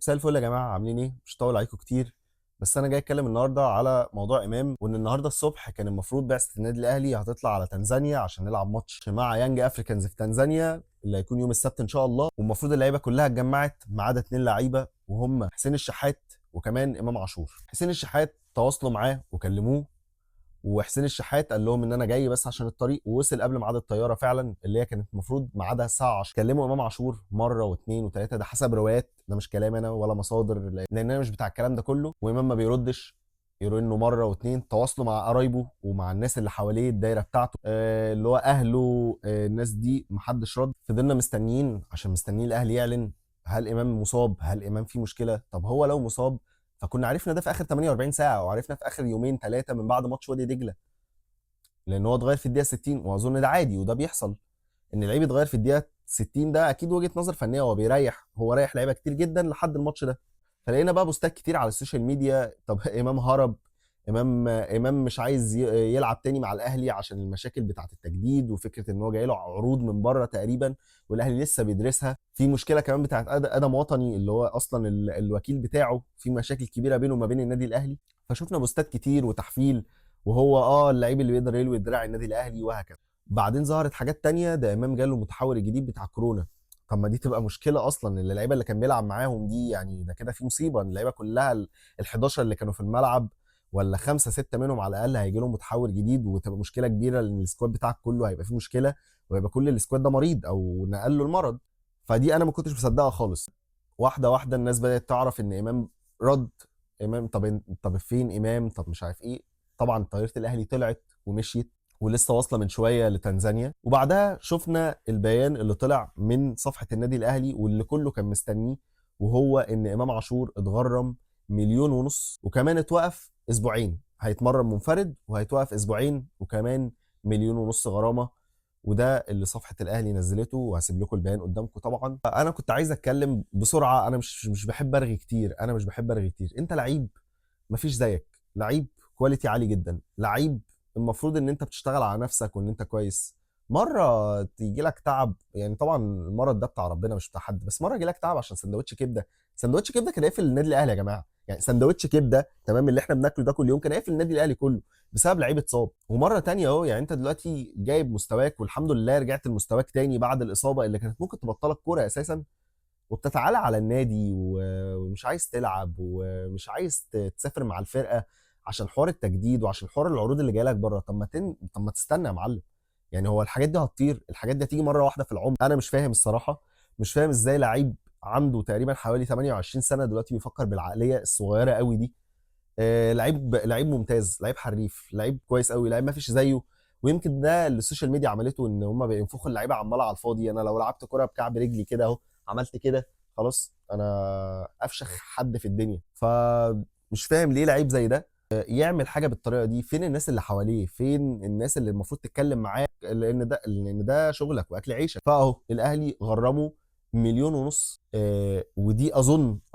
مساء الفل يا جماعه، عاملين ايه؟ مش هطول عليكم كتير، بس انا جاي اتكلم النهارده على موضوع امام، وان النهارده الصبح كان المفروض بعثه النادي الاهلي هتطلع على تنزانيا عشان نلعب ماتش مع يانج افريكانز في تنزانيا اللي هيكون يوم السبت ان شاء الله. والمفروض اللعيبة كلها اتجمعت ما عدا 2 لعيبة، وهم حسين الشحات وكمان امام عاشور. حسين الشحات تواصلوا معاه وكلموه، وحسين الشحات قال لهم ان انا جاي بس عشان الطريق، ووصل قبل ميعاد الطيارة فعلا اللي هي كانت المفروض ميعادها الساعة 10. كلموا امام عاشور مرة واثنين وثلاثة، ده حسب روايات، ده مش كلام انا ولا مصادر لان انا مش بتاع الكلام ده كله. وامام ما بيردش، يرنوا مرة واثنين. تواصلوا مع قرايبه ومع الناس اللي حواليه، الدايرة بتاعته، اللي هو اهله، الناس دي محدش رد. فضلنا مستنيين، عشان مستنيين الاهلي يعلن هل امام مصاب، هل امام فيه مشكلة. طب هو لو مصاب فكنا عرفنا ده في اخر 48 ساعة، وعرفنا في اخر يومين 3 من بعد ماتش وادي دجله، لان هو اتغير في الدقيقة 60، واظن ده عادي وده بيحصل ان اللعيب يتغير في الدقيقة 60. ده اكيد وجهه نظر فنية، هو بيريح، هو رايح لعيبة كتير جدا لحد الماتش ده. فلقينا بقى بوستات كتير على السوشيال ميديا، طب امام هرب، امام مش عايز يلعب تاني مع الاهلي عشان المشاكل بتاعه التجديد، وفكره ان هو جاي له عروض من بره تقريبا والاهلي لسه بيدرسها. في مشكلة كمان بتاعه ادم وطني اللي هو اصلا الوكيل بتاعه، في مشاكل كبيرة بينه وما بين النادي الاهلي. فشفنا بوستات كتير وتحفيل، وهو اللعيب اللي بيقدر يلوي دراع النادي الاهلي وهكذا. بعدين ظهرت حاجات تانية، ده امام جاله المتحور الجديد بتاع كورونا. طب ما دي تبقى مشكلة اصلا، اللعيبة اللي كان بيلعب معاهم دي، ده كده في مصيبة، اللعيبة كلها ال 11 اللي كانوا في الملعب ولا 5 6 منهم على الاقل هيجي لهم متحور جديد، وتبقى مشكلة كبيرة لان ال squad بتاعك كله هيبقى فيه مشكلة، ويبقى كل ال squad ده مريض او نقل له المرض. فدي انا ما كنتش مصدقها خالص. واحدة واحدة الناس بدات تعرف ان امام رد، امام طب فين امام، طب مش عارف ايه. طبعا طائره الاهلي طلعت ومشيت ولسه واصله من شوية لتنزانيا. وبعدها شفنا البيان اللي طلع من صفحة النادي الاهلي واللي كله كان مستنيه، وهو ان امام عاشور اتغرم 1.5 مليون، وكمان اتوقف اسبوعين، هيتمرن منفرد وهيتوقف اسبوعين، وكمان 1.5 مليون غرامة. وده اللي صفحة الاهلي نزلته، وهسيب لكم البيان قدامكم. طبعا انا كنت عايز اتكلم بسرعة، انا مش بحب ارغي كتير، انا مش بحب ارغي كتير. انت لعيب مفيش زيك، لعيب quality عالي جدا، لعيب المفروض ان انت بتشتغل على نفسك وان انت كويس. مرة تيجي لك تعب، طبعا المرض ده بتاع ربنا مش بتاع حد، بس مرة يجي لك تعب عشان سندوتش كبده. سندوتش كبده كان قافل النادي الاهلي يا جماعة، سندوتش كبده تمام اللي احنا بناكله ده كل يوم كان قافل النادي الاهلي كله بسبب لعيب اتصاب. ومرة تانية اهو، انت دلوقتي جايب مستواك والحمد لله رجعت لمستواك تاني بعد الاصابة اللي كانت ممكن تبطلك كورة اساسا، وبتتعالى على النادي ومش عايز تلعب ومش عايز تسافر مع الفرقة عشان حوار التجديد وعشان حوار العروض اللي جاية لك بره. طب ما تستنى يا معلم، هو الحاجات دي هتطير، الحاجات دي هتيجي مرة واحدة في العمر. انا مش فاهم الصراحة، مش فاهم ازاي لعيب عنده تقريبا حوالي 28 سنة دلوقتي بيفكر بالعقليه الصغيرة قوي دي. لعيب ممتاز، لعيب حريف، لعيب كويس قوي، لعيب ما فيش زيه. ويمكن ده اللي السوشيال ميديا عملته، ان هم بينفخوا اللعيبة عماله على الفاضي. انا لو لعبت كره بكعب رجلي كده اهو، عملت كده خلاص انا افشخ حد في الدنيا. فمش فاهم ليه لعيب زي ده يعمل حاجة بالطريقة دي. فين الناس اللي حواليه؟ فين الناس اللي المفروض تتكلم معاه؟ لان ده شغلك واكل عيشك. فاهو الاهلي غرمه 1.5 مليون، ودي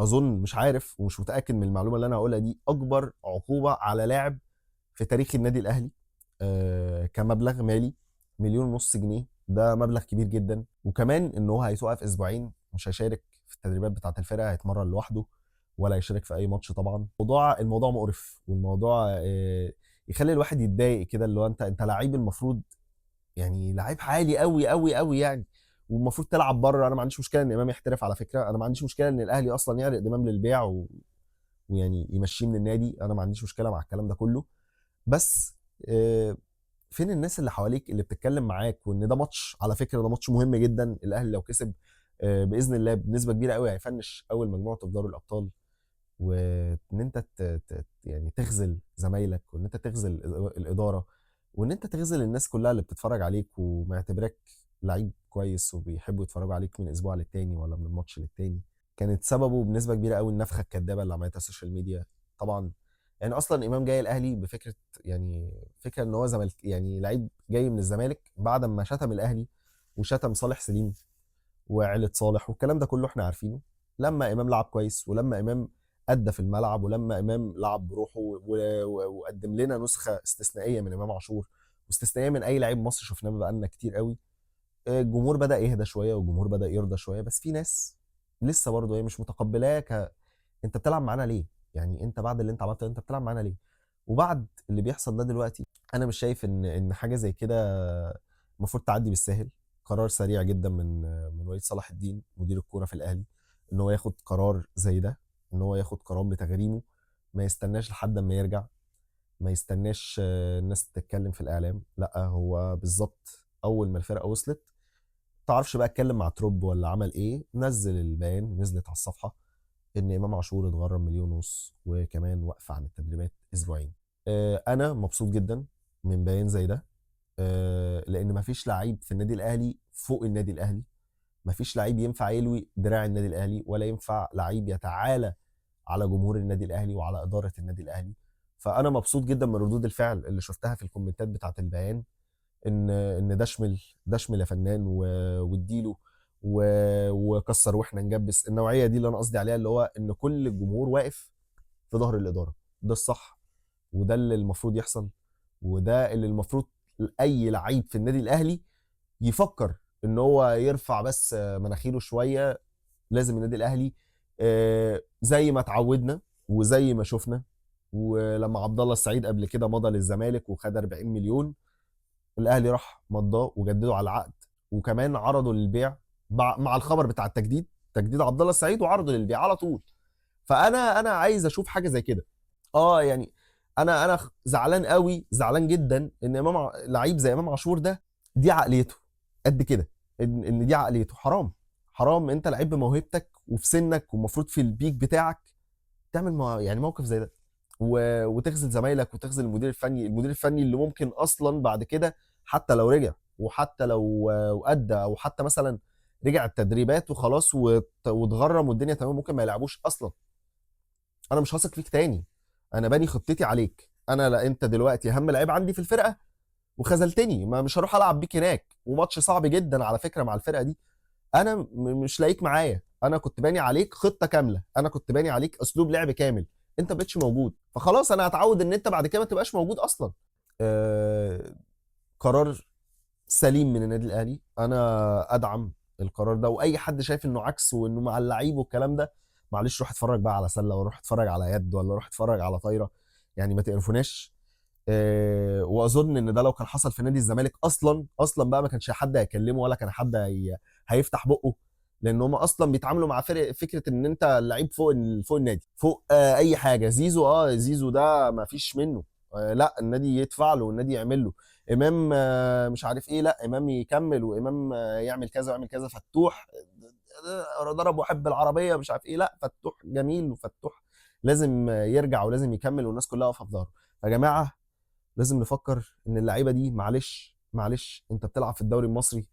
اظن مش عارف ومش متاكد من المعلومة اللي انا هقولها دي، اكبر عقوبه على لاعب في تاريخ النادي الاهلي، كمبلغ مالي. 1.5 مليون جنيه ده مبلغ كبير جدا. وكمان ان هو هيتوقف اسبوعين، مش هيشارك في التدريبات بتاعه الفرقة، هيتمرن لوحده ولا يشارك في اي ماتش. طبعا الموضوع مقرف، والموضوع يخلي الواحد يتضايق كده، اللي هو انت لعيب المفروض لعيب عالي قوي قوي قوي والمفروض تلعب بره. انا ما عنديش مشكلة ان امام يحترف على فكرة، انا ما عنديش مشكلة ان الاهلي اصلا يعرض امام للبيع ويعني يمشيه من النادي، انا ما عنديش مشكلة مع الكلام ده كله. بس فين الناس اللي حواليك اللي بتتكلم معاك؟ وان ده ماتش على فكرة، ده ماتش مهم جدا. الاهلي لو كسب، باذن الله بنسبة كبيرة قوي هيفنش اول مجموعة في دوري الابطال. وان انت تخذل زمايلك، وان انت تخذل الادارة، وان انت تخذل الناس كلها اللي بتتفرج عليك ومعتبرك لعيب كويس وبيحبوا يتفرجوا عليك من اسبوع للتاني ولا من ماتش للتاني، كانت سببه بنسبة كبيرة قوي النفخة الكدابه اللي عملتها السوشيال ميديا. طبعا اصلا امام جاي الاهلي بفكره، فكرة ان هو زمالك، لعيب جاي من الزمالك بعد ما شتم الاهلي وشتم صالح سليم وعيلة صالح والكلام ده كله احنا عارفينه. لما امام لعب كويس، ولما امام ادى في الملعب، ولما امام لعب بروحه وقدم لنا نسخه استثنائية من امام عاشور واستثنائيه من اي لعيب مصري شفناه بقالنا كتير قوي، الجمهور بدا يهدى شوية والجمهور بدا يرضى شوية. بس في ناس لسه برضه هي مش متقبلاه انت بتلعب معانا ليه؟ يعني انت بعد اللي انت عملته انت بتلعب معانا ليه؟ وبعد اللي بيحصل ده دلوقتي انا مش شايف ان حاجة زي كده المفروض تعدي بالساهل. قرار سريع جدا من وليد صلاح الدين مدير الكورة في الاهلي ان هو ياخد قرار زي ده، ان هو ياخد قرار بتغريمه، ما يستناش لحد ما يرجع، ما يستناش الناس تتكلم في الاعلام، لا هو بالظبط اول ما الفرقة وصلت، تعرفش بقى اتكلم مع تروب ولا عمل ايه، نزل البيان، نزلت على الصفحة ان امام عاشور اتغرم 1.5 مليون وكمان وقف عن التدريبات اسبوعين. انا مبسوط جدا من بيان زي ده، لان مفيش لعيب في النادي الاهلي فوق النادي الاهلي، مفيش لعيب ينفع يلوي دراع النادي الاهلي، ولا ينفع لعيب يتعالى على جمهور النادي الاهلي وعلى ادارة النادي الاهلي. فانا مبسوط جدا من ردود الفعل اللي شفتها في الكومنتات بتاعه البيان، ان دشمل دشمل يا فنان واديله وكسر واحنا نجبس، النوعية دي اللي انا قصدي عليها، اللي هو ان كل الجمهور واقف في ظهر الادارة. ده الصح، وده اللي المفروض يحصل، وده اللي المفروض اي لعيب في النادي الاهلي يفكر ان هو يرفع بس مناخيره شوية. لازم النادي الاهلي زي ما اتعودنا وزي ما شفنا، ولما عبد الله السعيد قبل كده مضى للزمالك وخد 40 مليون، الاهلي راح مضاه وجدده على العقد، وكمان عرضه للبيع مع الخبر بتاع التجديد، تجديد عبد الله السعيد، وعرضه للبيع على طول. فانا عايز اشوف حاجة زي كده. يعني انا زعلان قوي، زعلان جدا ان امام لعيب زي امام عاشور ده دي عقليته قد كده، ان دي عقليته. حرام، حرام، انت لعيب بموهبتك وفي سنك ومفروض في البيك بتاعك تعمل يعني موقف زي ده، وتخذل زمايلك وتخذل المدير الفني، المدير الفني اللي ممكن اصلا بعد كده حتى لو رجع وحتى لو ادى او حتى مثلا رجع التدريبات وخلاص واتغرم والدنيا تمام، ممكن ما يلعبوش اصلا. انا مش هثق فيك تاني، انا باني خطتي عليك، انا لا انت دلوقتي اهم لعيب عندي في الفرقة وخذلتني، ما مش هروح العب بيك هناك، وماتش صعب جدا على فكرة مع الفرقة دي، انا مش لاقيك معايا، انا كنت باني عليك خطه كاملة، انا كنت باني عليك اسلوب لعب كامل، انت ما بقتش موجود، فخلاص انا هتعود ان انت بعد كده ما تبقاش موجود اصلا. قرار سليم من النادي الاهلي، انا ادعم القرار ده، واي حد شايف انه عكس وانه مع اللعيب والكلام ده، معلش روح اتفرج بقى على سله، وروح اتفرج على يد، ولا روح اتفرج على طايره، يعني ما تقرفوناش. واظن ان ده لو كان حصل في نادي الزمالك اصلا اصلا بقى ما كانش حد هيكلمه ولا كان حد هيفتح بقه، لان هم اصلا بيتعاملوا مع فرق فكرة ان انت اللعيب فوق فوق النادي، فوق اي حاجة. زيزو، زيزو ده ما فيش منه، لا النادي يدفع له والنادي يعمل له. امام مش عارف ايه، لا امام يكمل، وامام يعمل كذا ويعمل كذا. فتوح ضرب واحد بالعربية مش عارف ايه، لا فتوح جميل، وفتوح لازم يرجع ولازم يكمل، والناس كلها واقفة في ظهره. يا جماعة لازم نفكر ان اللعيبة دي معلش معلش، انت بتلعب في الدوري المصري،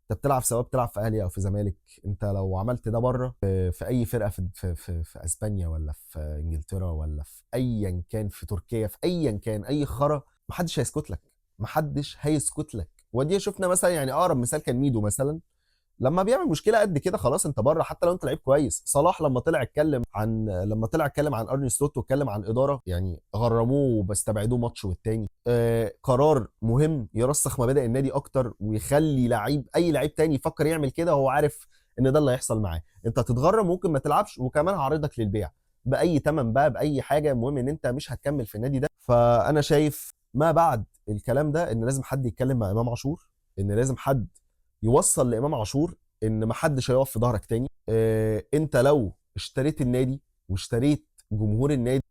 انت بتلعب سواء بتلعب في اهلي او في زمالك، انت لو عملت ده بره في اي فرقه في في في, في اسبانيا ولا في انجلترا ولا في ايا كان، في تركيا، في ايا كان، اي خرا، محدش هيسكت لك، محدش هيسكت لك. ودي شفنا مثلا، يعني اقرب مثال كان ميدو مثلا، لما بيعمل مشكلة قد كده خلاص انت بره، حتى لو انت لعيب كويس. صلاح لما طلع اتكلم عن، لما طلع اتكلم عن ارني سلوت واتكلم عن ادارة، يعني غرموه بس استبعدوه ماتش والتاني. قرار مهم يرسخ مبادئ النادي اكتر، ويخلي لعيب، اي لعيب تاني يفكر يعمل كده هو عارف ان ده اللي هيحصل معاه. انت هتتغرم ممكن ما تلعبش، وكمان هعرضك للبيع باي ثمن بقى، باي حاجة، المهم ان انت مش هتكمل في النادي ده. فانا شايف ما بعد الكلام ده ان لازم حد يتكلم مع امام عاشور، ان لازم حد يوصل لامام عاشور ان ما حدش هيقف في ظهرك تاني. انت لو اشتريت النادي واشتريت جمهور النادي،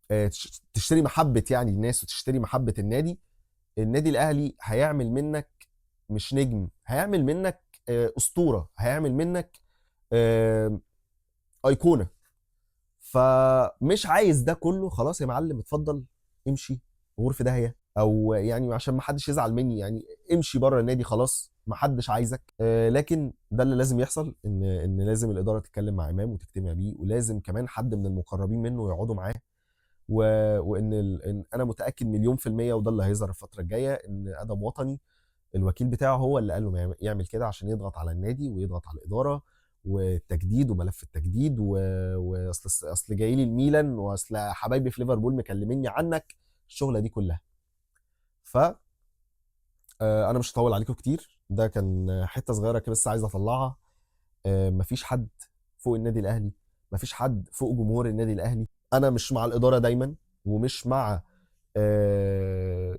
تشتري محبة يعني الناس وتشتري محبة النادي، النادي الاهلي هيعمل منك مش نجم، هيعمل منك اسطورة، هيعمل منك ايقونة. فمش عايز ده كله، خلاص يا معلم اتفضل امشي غور في داهية، او يعني عشان ما حدش يزعل مني يعني امشي بره النادي خلاص، ما حدش عايزك. لكن ده اللي لازم يحصل، ان لازم الادارة تتكلم مع امام وتجتمع بيه، ولازم كمان حد من المقربين منه يقعدوا معاه، وان إن انا متاكد 1,000,000% وده اللي هيظهر الفترة الجاية، ان ادم وطني الوكيل بتاعه هو اللي قال له يعمل كده عشان يضغط على النادي ويضغط على الادارة والتجديد وملف التجديد، واصل اصل جاي لي الميلان، واصل حبايبي في ليفربول مكلميني عنك، الشغلة دي كلها. ف انا مش هطول عليكم كتير، ده كان حتة صغيرة كده بس عايز اطلعها. مفيش حد فوق النادي الاهلي، مفيش حد فوق جمهور النادي الاهلي. انا مش مع الادارة دايما، ومش مع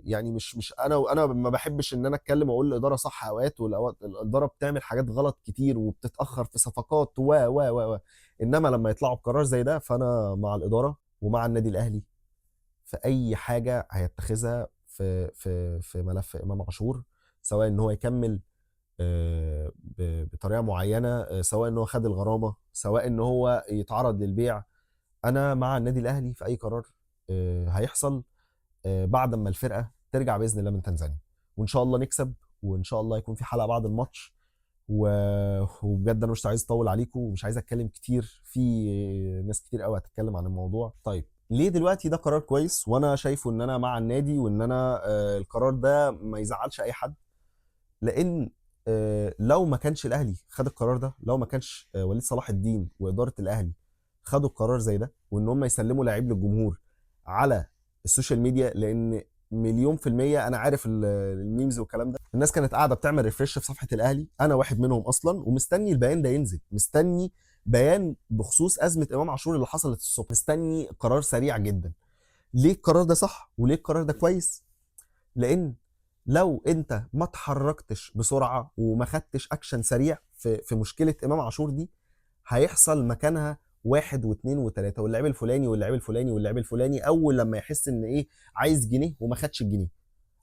يعني مش انا ما بحبش ان انا اتكلم واقول الادارة صح اوقات، والاوقات الادارة بتعمل حاجات غلط كتير وبتتاخر في صفقات و و و و انما لما يطلعوا بقرار زي ده فانا مع الادارة ومع النادي الاهلي في اي حاجة هيتخذها في في في ملف امام عاشور، سواء ان هو يكمل بطريقة معينة، سواء ان هو خد الغرامة، سواء ان هو يتعرض للبيع. انا مع النادي الاهلي في اي قرار هيحصل بعد ما الفرقة ترجع باذن الله من تنزانيا، وان شاء الله نكسب، وان شاء الله يكون في حلقة بعد الماتش. وبجد انا مش عايز اطول عليكم ومش عايز اتكلم كتير، في ناس كتير قوي هتتكلم عن الموضوع. طيب ليه دلوقتي ده قرار كويس وانا شايفه ان انا مع النادي وان انا القرار ده ما يزعلش اي حد؟ لان لو ما كانش الاهلي خد القرار ده، لو ما كانش وليد صلاح الدين واداره الاهلي خدوا القرار زي ده، وان هم يسلموا لعيب للجمهور على ال social media، لان 1,000,000% انا عارف ال memes والكلام ده، الناس كانت قاعدة بتعمل refresh في صفحة الاهلي، انا واحد منهم اصلا، ومستني البيان ده ينزل، مستني بيان بخصوص ازمة امام عاشور اللي حصلت الصبح، مستني قرار سريع جدا. ليه القرار ده صح وليه القرار ده كويس؟ لان لو انت ما اتحركتش بسرعة وما خدتش اكشن سريع في مشكلة امام عاشور دي، هيحصل مكانها 1 و2 و3، واللاعب الفلاني واللاعب الفلاني واللاعب الفلاني، اول لما يحس ان ايه، عايز جنيه وما خدش الجنيه،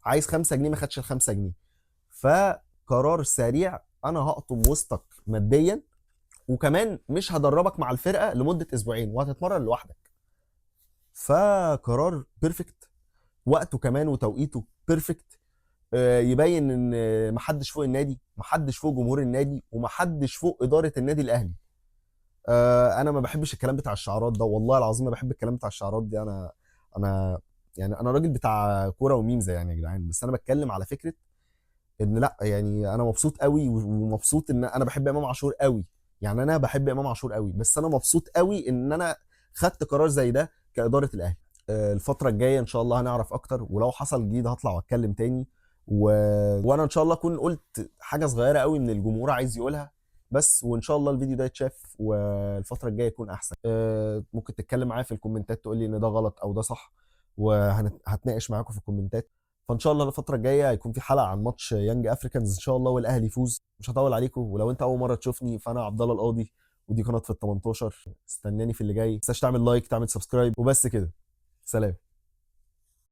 عايز 5 جنيه ما خدش ال5 جنيه. فقرار سريع، انا هقطم وسطك ماديا، وكمان مش هدربك مع الفرقة لمدة اسبوعين وهتتمرن لوحدك. فقرار perfect، وقته كمان وتوقيته perfect، يبين ان محدش فوق النادي، محدش فوق جمهور النادي، ومحدش فوق ادارة النادي الاهلي. انا ما بحبش الكلام بتاع الشعارات ده، والله العظيم ما بحب الكلام بتاع الشعارات دي. انا يعني انا راجل بتاع كورة و memes يعني يا جدعان، بس انا بتكلم على فكرة ان لا، يعني انا مبسوط قوي، ومبسوط ان انا بحب امام عاشور قوي، يعني انا بحب امام عاشور قوي، بس انا مبسوط قوي ان انا خدت قرار زي ده كادارة الاهلي. الفترة الجاية ان شاء الله هنعرف اكتر، ولو حصل جديد هطلع واتكلم تاني، وانا ان شاء الله اكون قلت حاجة صغيرة قوي من الجمهور عايز يقولها بس، وان شاء الله الفيديو ده يتشاف والفترة الجاية يكون احسن. ممكن تتكلم معايا في الكومنتات تقول لي ان ده غلط او ده صح، وهتناقش معاكم في الكومنتات. فان شاء الله الفترة الجاية هيكون في حلقة عن ماتش يانج افريكانز ان شاء الله، والاهلي يفوز. مش هطول عليكم، ولو انت اول مرة تشوفني فانا عبد الله القاضي، ودي قناة في ال 18. استناني في اللي جاي، ما تنساش تعمل like، تعمل subscribe، وبس كده. سلام.